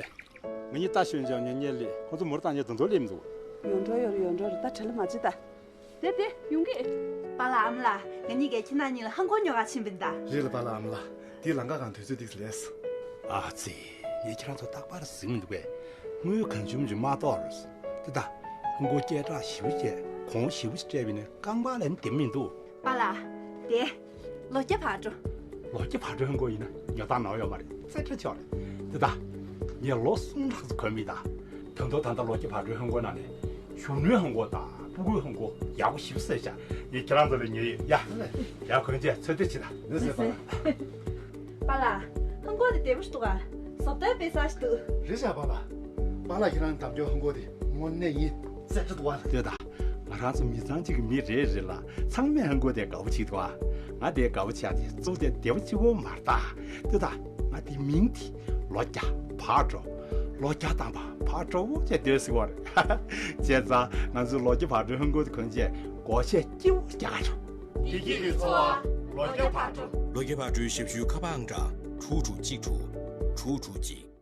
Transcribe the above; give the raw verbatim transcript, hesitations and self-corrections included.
ང་གཉིས་ལྟ་ཞོན་ཅང་ཉན་ཉན་ལེ་ཁོ་ཚོ་མུར་བཏང་ཉན་དུ་འདོད་ལེམ་འདུག་ཡོང་འགྲོ་ཡོད་རེད། ཡོང་འགྲོ་རེད། ད་བྲེལ་མ་བྱེད་ད། དེ་དེ་ཡོང་གི། པཱ་ལགས་ཨ་མ་ལགས། ང་གཉིས་ཀས་ཁྱེད་རང་གཉིས་ལ་ཧང་གོ་ཉོ་ག་ཕྱིན་པིན་ད། རེད་ལ་པཱ་ལགས་ཨ་མ་ལགས། དེའི་ལམ་ཁ་གང་དུས་ཚོད་ཏིག་ལས། ཨ་ཙི། ངས་ཁྱེད་རང་ཚོ་རྟག་པར་གཟིགས་མི་འདུག་པས། དངུལ་གང་བྱུང་བྱུང་མ་གཏོགས་རེད། དེ་ད། ཧང་གོ་སྐད་གྲགས་ཞེ་པོ་བྱས་གོང་ཞེ་པོ་ཞིག་སྤྲད་པ་ཡིན་ན་རྐང་པ་ལ་ནི་བདེ་མི་འདུག་པཱ་ལགས། དེ། ལོ་བརྒྱ་བག་དྲོ། ལོ་བརྒྱ་བག་དྲོའི་ཧང་གོ་ཡིན་ན་ཉོ་སྟངས་ནོར་ཡོད་མ་རེད། ཚེ་ཁྲ་ཆོག་རེད། དེ་ད། ངས་ལོ་གསུམ་ལྷག་ཙམ་གོན་མེད་ད། ད་དུང་ད་ལྟ་ལོ་བརྒྱ་བག་དྲོའི་ཧང་གོ་ནང་ནས་གཞོན་ནུའི་ཧང་གོ་དང་སྤུ་གུའི་ཧང་གོ་ཡག་པོ་ཞེ་པོ་ཅིག་ཤར། ངས་ཁྱེད་རང་ཚོ་ལ་ཉོས་ཡོད་ཡ། ཡ་གོན་བྱས་ཚོད་ལྟ་བྱེད་ད། ལགས་སོ་པཱ་ལགས། པཱ་ལགས། ཧང་གོ་དེ་བདེ་པོ་ཞིག་འདུག་ག་བཟོ་ལྟ་དཔེ་གསར་ཞིག་འདུག་རེད་ཤག་པཱ་ལགས། པཱ་ལགས་ཁྱེད་རང་གདམ་རྒྱུ་ཧང་གོ་དེ་དངོས་གནས་ཡིན། ཚེ་ཁྲ་འདུག་པ། ལྟོས་དང་། ང་རང་ཚོ་མི་ཚང་གཅིག་གི་མི་རེ་རེ་ལ་ཚང་མས་ཧང་གོ་དེ་དགའ་པོ་བྱེད་འདུག་ག་ང་དེ་དགའ་པོ་བྱས་ཏེ་བཙུགས་ཏེ་བདེ་པོ་བྱེད་དགོས་མ་རེད་ད། ལྟོས་དང་། ང་དེ་མིང་དེ་ལོ་བརྒྱ་བག་དྲོ། ལོ་བརྒྱ་ཐམ་པ་བག་དྲོ་བོ་བྱས་སྡོད་སྲིད་པ་རེད། བྱས་ཙང་ང་ཚོས་ལོ་བརྒྱ་བག་དྲོའི་ཧང་གོ་དེ་གོན་བྱས་སྒོར་གཞས་སྐྱིད་པོ་རྒྱག་ག་འགྲོ། བདེ་སྐྱིད་ཀྱི་འཚོ་བ་ལོ་བརྒྱ་བག་དྲོ། ལོ་བརྒྱ་བག་དྲོའི་ཞབས་ཞུའི་ཁ་པར་ཨང་གྲངས་དྲུག་དྲུག་གཅིག་དྲུག་དྲུག་དྲུག་གཅིག